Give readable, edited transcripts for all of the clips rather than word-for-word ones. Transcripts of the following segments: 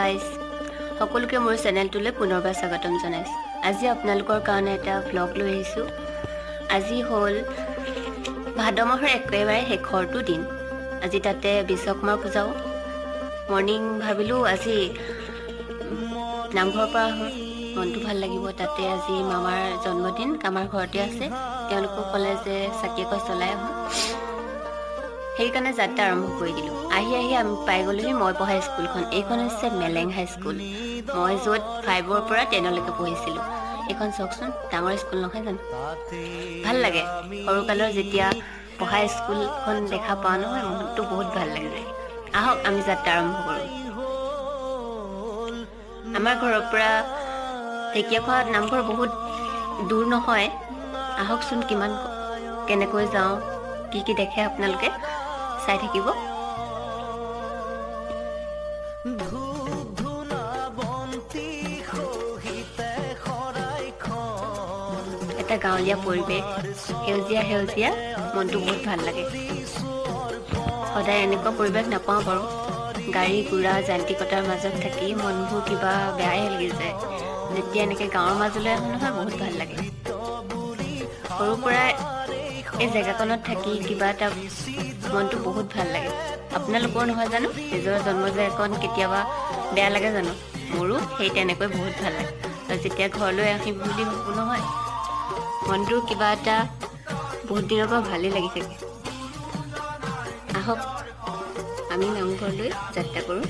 Guys, সকলোকে মোৰ চেনেলটোলৈ পুনৰবাৰ স্বাগতম জনাইছোঁ। আজি আপোনালোকৰ কাৰণে এটা ভ্লগ লৈ আহিছোঁ। আজি হ'ল ভাদ মাহৰ একেবাৰে শেষৰটো দিন। আজি তাতে বিশ্বকৰ্মা পূজাও। মৰ্ণিং ভাবিলোঁ আজি নামঘৰৰ পৰা আহোঁ, মনটো ভাল লাগিব। তাতে আজি মামাৰ জন্মদিন, আমাৰ ঘৰতে আছে। তেওঁলোকেও ক'লে যে চাকি এগছ জ্বলাই আহোঁ, সেইকাৰণে যাত্ৰা আৰম্ভ কৰি দিলোঁ। আহি আহি আমি পাই গ'লোহি মই পঢ়া স্কুলখন। এইখন হৈছে মেলেং হাইস্কুল, মই য'ত 5ৰ পৰা 10লৈকে পঢ়িছিলোঁ। এইখন চাওকচোন, ডাঙৰ স্কুল নহয় জানো? ভাল লাগে সৰুকালৰ যেতিয়া পঢ়া স্কুলখন দেখা পাওঁ নহয়, মনটো বহুত ভাল লাগি যায়। আহক আমি যাত্ৰা আৰম্ভ কৰোঁ। আমাৰ ঘৰৰ পৰা ঢেকীয়াখোৱা নামঘৰ বহুত দূৰ নহয়। আহকচোন কিমান কেনেকৈ যাওঁ, কি কি দেখে আপোনালোকে চাই থাকিব। এটা গাঁৱলীয়া পৰিৱেশ, সেউজীয়া সেউজীয়া, মনটো বহুত ভাল লাগে। সদায় এনেকুৱা পৰিৱেশ নাপাওঁ বাৰু। গাড়ী ঘোঁৰা যান্ত্ৰিকতাৰ মাজত থাকি মনবোৰ কিবা বেয়াই লাগি যায়। যেতিয়া এনেকৈ গাঁৱৰ মাজলৈ আহোঁ নহয়, বহুত ভাল লাগে। সৰুৰ পৰাই এই জেগাকণত থাকি কিবা এটা মনটো বহুত ভাল লাগে। আপোনালোকৰ নহয় জানো? নিজৰ জন্ম জেগাকণ কেতিয়াবা বেয়া লাগে জানো? মোৰো সেই তেনেকৈ বহুত ভাল লাগে। আৰু যেতিয়া ঘৰলৈ আহিম বুলি ভাবোঁ নহয়, মনটো কিবা এটা বহুত দিনৰ পৰা ভালেই লাগি থাকে। আহক আমি নামঘৰলৈ যাত্ৰা কৰোঁ।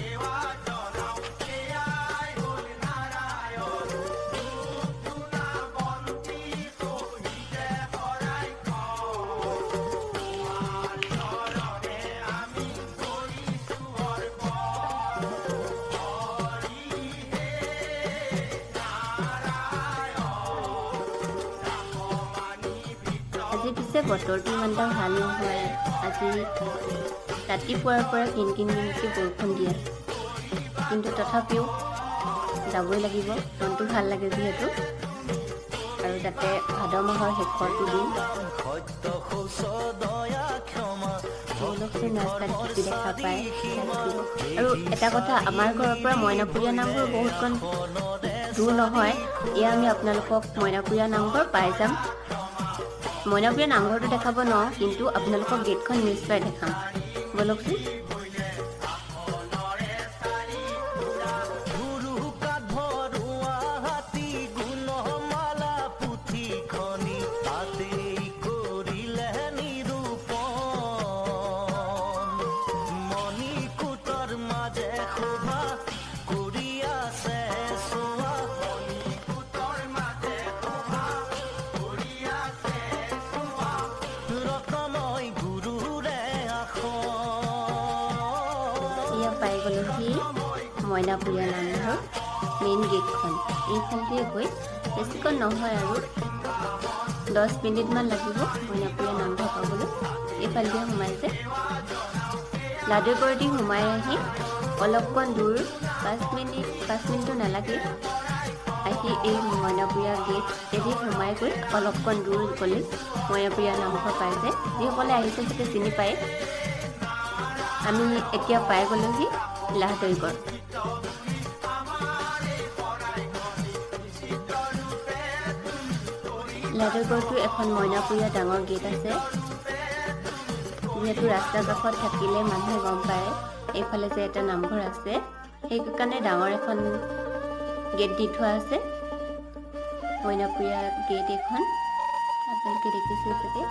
আজি পিছে বতৰটো ইমান এটা ভাল নহয়। আজি ৰাতিপুৱাৰ পৰা কিন কিন কিনকৈ বৰষুণ দি আছে, কিন্তু তথাপিও যাবই লাগিব। মনটো ভাল লাগে যিহেতু, আৰু তাতে ভাদ মাহৰ শেষৰটো দিন। ব'লকচোন ৰাস্তাত কি কি দেখা পায় চাই থাকিব। আৰু এটা কথা, আমাৰ ঘৰৰ পৰা মইনাপুৰীয়া নামঘৰ বহুতকণ দূৰ নহয়। এয়া আমি আপোনালোকক মইনাপুৰীয়া নামঘৰ পাই যাম। মইনাপুৰীয়া নামঘৰটো দেখাব নোৱাৰোঁ, কিন্তু আপোনালোকক গেটখন নিশ্চয় দেখাম। ব'লকচোন। পাই গ'লোহি মইনাপুৰীয়া নামঘৰ মেইন গেটখন। এইফালেদি গৈ বেছিকৈ নহয় আৰু 10 মিনিটমান লাগিব মইনাপুৰীয়া নামঘৰ পাবলৈ। এইফালেদি সোমাই যায় লাডুগড়দি সোমাই আহি অলপমান দূৰ, 5 মিনিট, 5 মিনিটো নালাগে, আহি এই মইনাপুৰীয়া গেট এদি সোমাই গৈ অলপমান দূৰ গ'লে মইনাপুৰীয়া নামঘৰ পাই যায়। যিসকলে আহিছে চাগে চিনি পায়। আমি এতিয়া পাই গ'লোহি লাহদৈগড়। লাহদৈগড়টো এখন মইনাপুৰীয়া ডাঙৰ গেট আছে। যিহেতু ৰাস্তাৰ কাষত থাকিলে মানুহে গম পায় এইফালে যে এটা নামঘৰ আছে, সেইকাৰণে ডাঙৰ এখন গেট দি থোৱা আছে। মইনাপুৰীয়া গেট এইখন আপোনালোকে দেখিছে চাগে।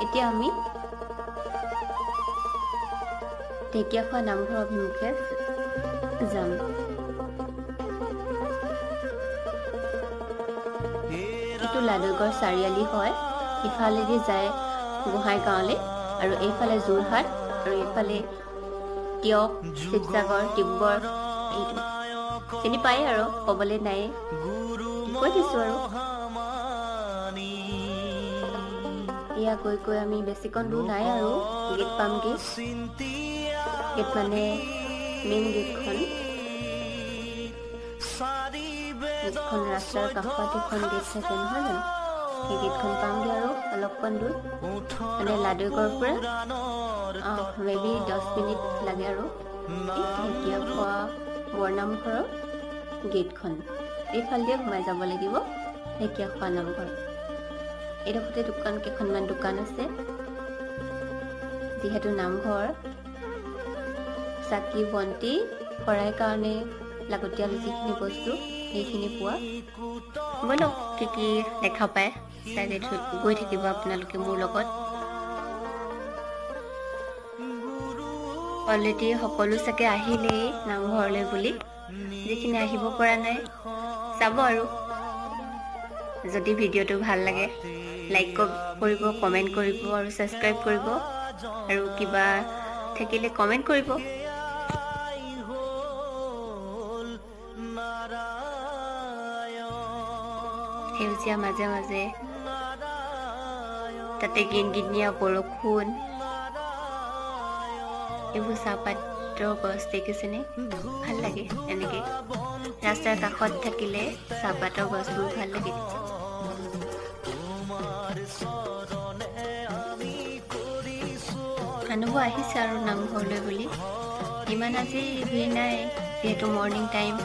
এতিয়া আমি ঢেকীয়াখোৱা নামঘৰ অভিমুখে যাম। এইটো লাডুগড় চাৰিআলি হয়। ইফালেদি যায় গোহাঁই গাঁৱলৈ, আৰু এইফালে যোৰহাট, আৰু এইফালে তিয়ক, শিৱসাগৰ, ডিব্ৰুগড়, এইটো চিনি পায় আৰু ক'বলৈ নাই, কৈ দিছোঁ আৰু। এয়া গৈ গৈ আমি বেছিকণ দূৰ নাই আৰু গেট পামগৈ। গেট মানে মেইন গেটখন, গেটখন ৰাস্তাৰ কাষত এখন গেট থাকে নহয় জানো? সেই গেটখন পামগৈ আৰু অলপমান দূৰ, মানে লাডুগড়ৰ পৰা মে বি 10 মিনিট লাগে আৰু। ঢেকীয়াখোৱা বৰনামঘৰৰ গেটখন। এইফালেদিয়ে সোমাই যাব লাগিব ঢেকীয়াখোৱা নামঘৰ। এইডোখৰতে দোকান, কেইখনমান দোকান আছে। যিহেতু নামঘৰ, চাকি বন্তি শৰাই কাৰণে লাগতিয়াল যিখিনি বস্তু সেইখিনি পোৱা। ব'লক, কি কি দেখা পায় চাই গৈ থাকিব আপোনালোকে মোৰ লগত। অলৰেডি সকলো চাগে আহিলেই নামঘৰলৈ বুলি, যিখিনি আহিব পৰা নাই চাব। আৰু যদি ভিডিঅ'টো ভাল লাগে লাইক কৰিব, কমেণ্ট কৰিব আৰু ছাবস্ক্ৰাইব কৰিব, আৰু কিবা থাকিলে কমেণ্ট কৰিব। সেউজীয়া মাজে মাজে, তাতে গিনগিনীয়া বৰষুণ। এইবোৰ চাহপাতৰ গছ দেখিছেনে? ভাল লাগে এনেকে ৰাস্তাৰ কাষত থাকিলে চাহপাতৰ গছবোৰ ভাল লাগে। মানুহবোৰ আহিছে আৰু নামঘৰলৈ বুলি। ইমান আজি ভিৰ নাই, যিহেতু মৰ্ণিং টাইম।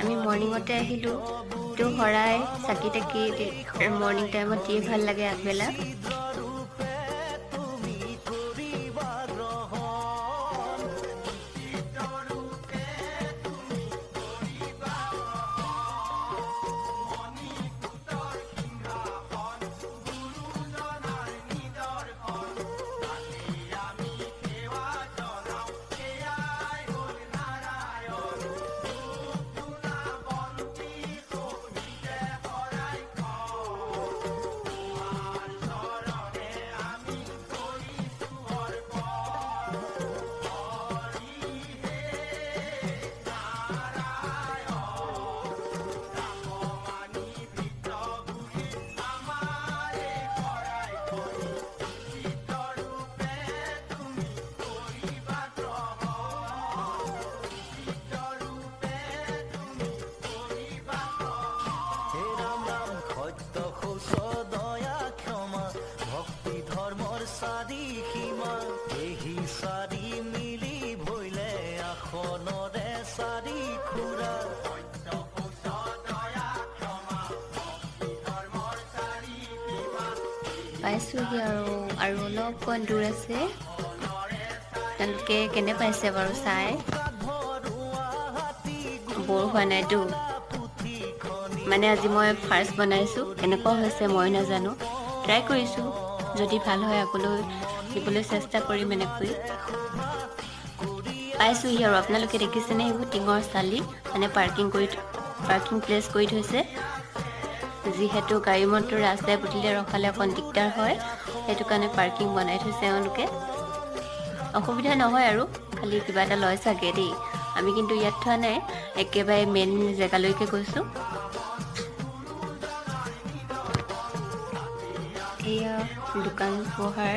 আমি মৰ্ণিঙতে আহিলোঁ। তো শৰাই চাকি তাকি মৰ্ণিং টাইমত দিয়ে ভাল লাগে, আগবেলা। পাইছোঁহি আৰু অলপমান দূৰ আছে। তেওঁলোকে কেনে পাইছে বাৰু চাই? বৰ হোৱা নাইতো? মানে আজি মই ফাৰ্ষ্ট বনাইছোঁ, কেনেকুৱা হৈছে মই নাজানো। ট্ৰাই কৰিছোঁ, যদি ভাল হয় আগলৈ দিবলৈ চেষ্টা কৰিম এনেকৈ। পাইছোঁহি আৰু আপোনালোকে দেখিছেনে সেইবোৰ টিঙৰ চালি, মানে পাৰ্কিং প্লেচ কৰি থৈছে। যিহেতু গাড়ী মটৰ ৰাস্তাই পদূলিয়ে ৰখালে অকণ দিগদাৰ হয়, সেইটো কাৰণে পাৰ্কিং বনাই থৈছে এওঁলোকে। অসুবিধা নহয় আৰু, খালি কিবা এটা লয় চাগে দেই। আমি কিন্তু ইয়াত থোৱা নাই, একেবাৰে মেইন জেগালৈকে গৈছোঁ। এয়া দোকান পোহাৰ।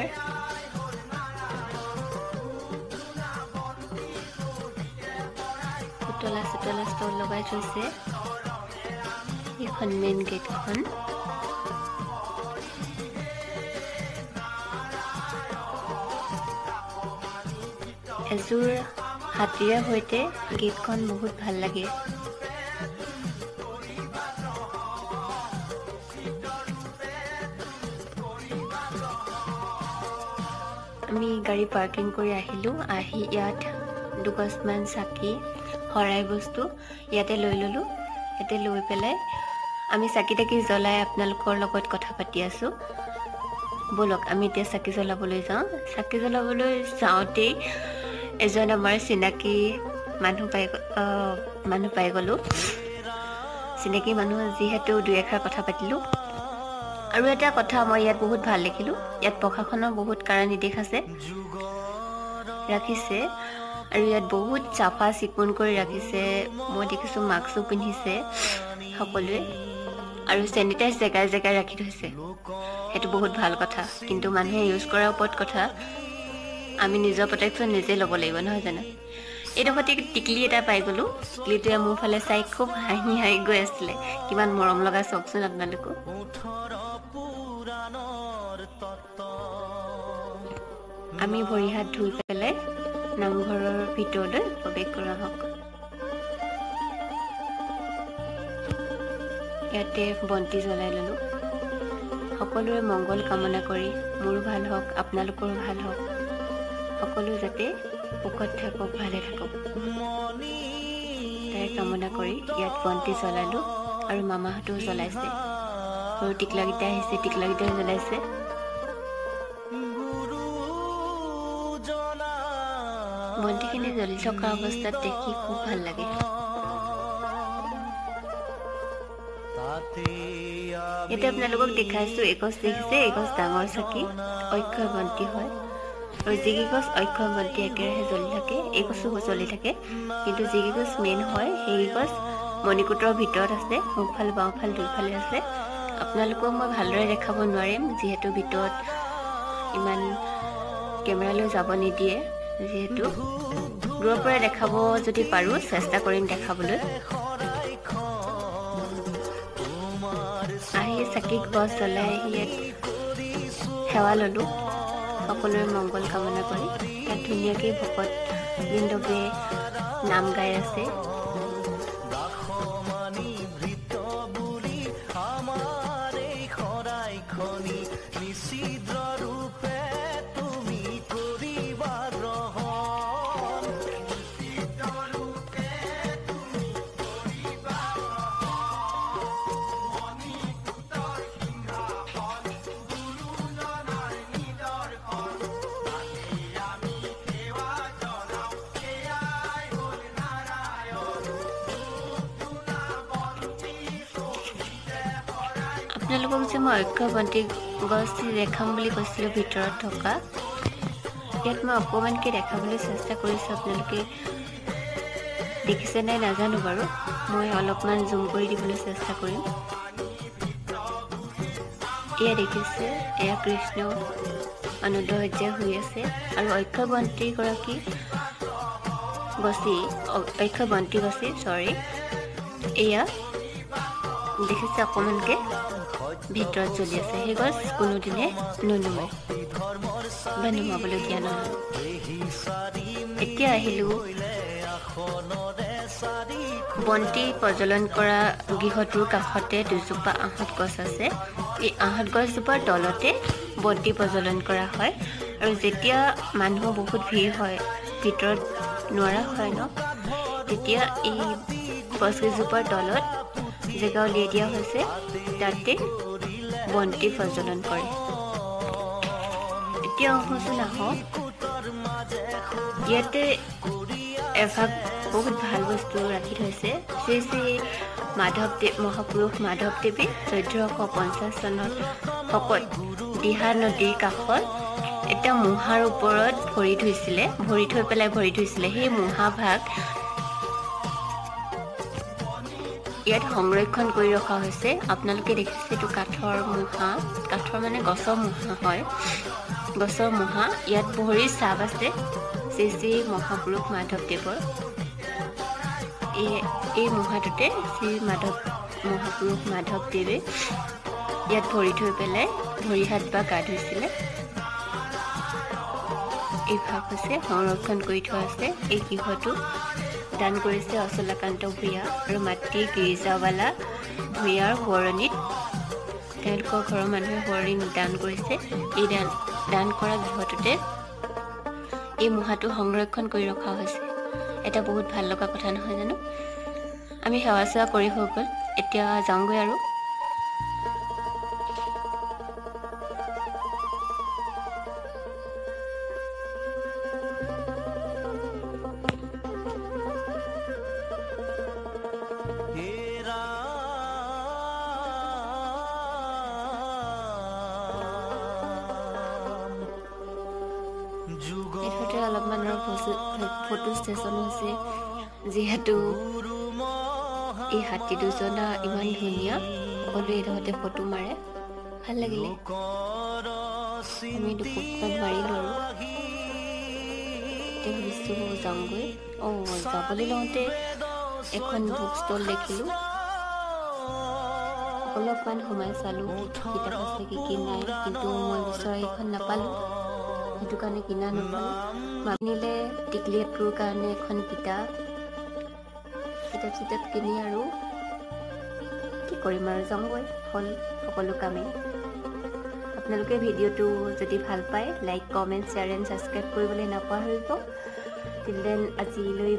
পুতলা চুতলা ষ্টল লগাই থৈছে। এইখন মেইন গেটখন। এযোৰ হাতীৰে সৈতে গেটখন বহুত ভাল লাগে। আমি গাড়ী পাৰ্কিং কৰি আহিলোঁ। আহি ইয়াত দুগছমান চাকি শৰাই বস্তু ইয়াতে লৈ ল'লোঁ। ইয়াতে লৈ পেলাই আমি চাকি তাকি জ্বলাই আপোনালোকৰ লগত কথা পাতি আছোঁ। ব'লক, আমি এতিয়া চাকি জ্বলাবলৈ যাওঁ। চাকি জ্বলাবলৈ যাওঁতেই এজন আমাৰ চিনাকি মানুহ পাই গ'লোঁ। চিনাকি মানুহ যিহেতু দুই এষাৰ কথা পাতিলোঁ। আৰু এটা কথা মই ইয়াত বহুত ভাল দেখিলোঁ, ইয়াত প্ৰশাসনৰ বহুত কাৰা নিৰ্দেশ আছে, ৰাখিছে আৰু ইয়াত বহুত চাফা চিকুণ কৰি ৰাখিছে। মই দেখিছোঁ মাস্কো পিন্ধিছে সকলোৱে আৰু চেনিটাইজ জেগাই জেগাই ৰাখি থৈছে। সেইটো বহুত ভাল কথা, কিন্তু মানুহে ইউজ কৰাৰ ওপৰত কথা। আমি নিজৰ প্ৰটেকশ্যন নিজে ল'ব লাগিব, নহয় জানো? এইডোখৰতে টিকলি এটা পাই গ'লোঁ। টিকলিটোৱে মোৰ ফালে চাই খুব হাঁহি হাঁহি গৈ আছিলে। কিমান মৰম লগা, চাওকচোন আপোনালোকো। আমি ভৰি হাত ধুই পেলাই নামঘৰৰ ভিতৰলৈ প্ৰৱেশ কৰা হওক। ইয়াতে বন্তি জ্বলাই ল'লোঁ। সকলোৰে মংগল কামনা কৰি মোৰো ভাল হওক, আপোনালোকৰো ভাল হওক, সকলো যাতে সুখত থাকক, ভালে থাকক, তাৰে কামনা কৰি ইয়াত বন্তি জ্বলালোঁ। আৰু মামাহঁতেও জ্বলাইছে, সৰু টিকলাকেইটা আহিছে, টিকলাকেইটাও জ্বলাইছে। বন্তিখিনি জ্বলি থকা অৱস্থাত দেখি খুব ভাল লাগে। ইয়াতে আপোনালোকক দেখাইছো এগছ দেখিছে, এগছ ডাঙৰ চাকি অক্ষয় বন্তি হয়। আৰু যিকেইগছ অক্ষয় বন্তি একেৰাহে জ্বলি থাকে, এই গছো জ্বলি থাকে, কিন্তু যিকেইগছ মেইন হয় সেইকেইগছ মণিকূটৰ ভিতৰত আছে, সোঁফাল বাওঁফাল দুয়োফালে আছে। আপোনালোকক মই ভালদৰে দেখাব নোৱাৰিম, যিহেতু ভিতৰত ইমান কেমেৰালৈ যাব নিদিয়ে, যিহেতু দূৰৰ পৰাই দেখাব যদি পাৰোঁ চেষ্টা কৰিম দেখাবলৈ। আহি চাকি গছ জ্বলাই আহি ইয়াত সেৱা ল'লোঁ, সকলোৰে মংগল কামনা কৰি। ইয়াত ধুনীয়াকৈ ভকত বৃন্দৱে নাম গাই আছে। আপোনালোকক যে মই অক্ষয় বন্তি গছ দেখাম বুলি কৈছিলোঁ ভিতৰত থকা, ইয়াত মই অকণমানকৈ দেখাবলৈ চেষ্টা কৰিছোঁ। আপোনালোকে দেখিছে নাই নাজানো বাৰু, মই অলপমান জুম কৰি দিবলৈ চেষ্টা কৰিম। এয়া দেখিছে, এয়া কৃষ্ণ আনন্দ শয্যা শুই আছে। আৰু অক্ষয় বন্তিগৰাকী গছি, অক্ষয় বন্তি গছি চৰি, এয়া দেখিছে অকণমানকৈ ভিতৰত জ্বলি আছে। সেই গছ কোনোদিনে নুনুমাই বা নুমাবলৈ দিয়া নহয়। এতিয়া আহিলোঁ বন্তি প্ৰজ্বলন কৰা গৃহটোৰ কাষতে দুজোপা আহঁত গছ আছে। এই আহঁত গছজোপাৰ তলতে বন্তি প্ৰজ্বলন কৰা হয়। আৰু যেতিয়া মানুহ বহুত ভিৰ হয়, ভিতৰত নোৱাৰা হয় ন, তেতিয়া এই গছকেইজোপাৰ তলত জেগা উলিয়াই দিয়া হৈছে, তাতে বন্তি প্ৰজ্বলন কৰে। এতিয়া আহোঁচোন আহক, ইয়াতে এভাগ বহুত ভাল বস্তু ৰাখি থৈছে। শ্ৰী শ্ৰী মাধৱদেৱ মহাপুৰুষ মাধৱদেৱে 1450 চনত শকত দিহা নদীৰ কাষত এটা মুহাৰ ওপৰত ভৰি থৈছিলে, ভৰি থৈ পেলাই ভৰি থৈছিলে। সেই মুহা ভাগ ইয়াত সংৰক্ষণ কৰি ৰখা হৈছে। আপোনালোকে দেখিছে এইটো কাঠৰ মুহা, কাঠৰ মানে গছৰ মুহা হয়, গছৰ মুহা। ইয়াত ভৰিৰ চাপ আছে শ্ৰী শ্ৰী মহাপুৰুষ মাধৱদেৱৰ। এই মুহাটোতে শ্ৰী মাধৱ মহাপুৰুষ মাধৱদেৱে ইয়াত ভৰি থৈ পেলাই ভৰি হাত বা গা ধুইছিলে। এই ভাগ হৈছে সংৰক্ষণ কৰি থোৱা আছে। এই গৃহটো দান কৰিছে অচলাকান্ত ভূঞা আৰু মাতৃ গিৰিজাবালা ভূঞাৰ সোঁৱৰণিত। তেওঁলোকৰ ঘৰৰ মানুহে সোঁৱৰণিত দান কৰিছে। এই দান কৰা গৃহটোতে এই মুহাটো সংৰক্ষণ কৰি ৰখা হৈছে। এটা বহুত ভাল লগা কথা নহয় জানো? আমি সেৱা চেৱা কৰি হৈ গ'ল, এতিয়া যাওঁগৈ আৰু। অলপমান ফটো ষ্টেচন হৈছে, যিহেতু এই হাতী দুজনা ইমান ধুনীয়া, সকলোৱে এইডোখৰতে ফটো মাৰে, ভাল লাগিলে। আমি দুফুটমান মাৰিলোঁ আৰু এতিয়া ভাবিছোঁ যাওঁগৈ। অঁ, যাবলৈ লওঁতে এখন বুক ষ্টল দেখিলোঁ, অলপমান সোমাই চালোঁ কি কিতাপ আছে কি কি নাই, কিন্তু মই বিচৰা এইখন নাপালোঁ। সেইটো কাৰণে কিনা নহ'ল। কিনিলে টিকলিটোৰ কাৰণে এখন কিতাপ। কিতাপ চিতাপ কিনি আৰু কি কৰিম আৰু, যাওঁগৈ, হ'ল সকলো কামেই। আপোনালোকে ভিডিঅ'টো যদি ভাল পায়, like, comment, share and subscribe কৰিবলৈ নাপাহৰিব। টিল then আজিলৈ।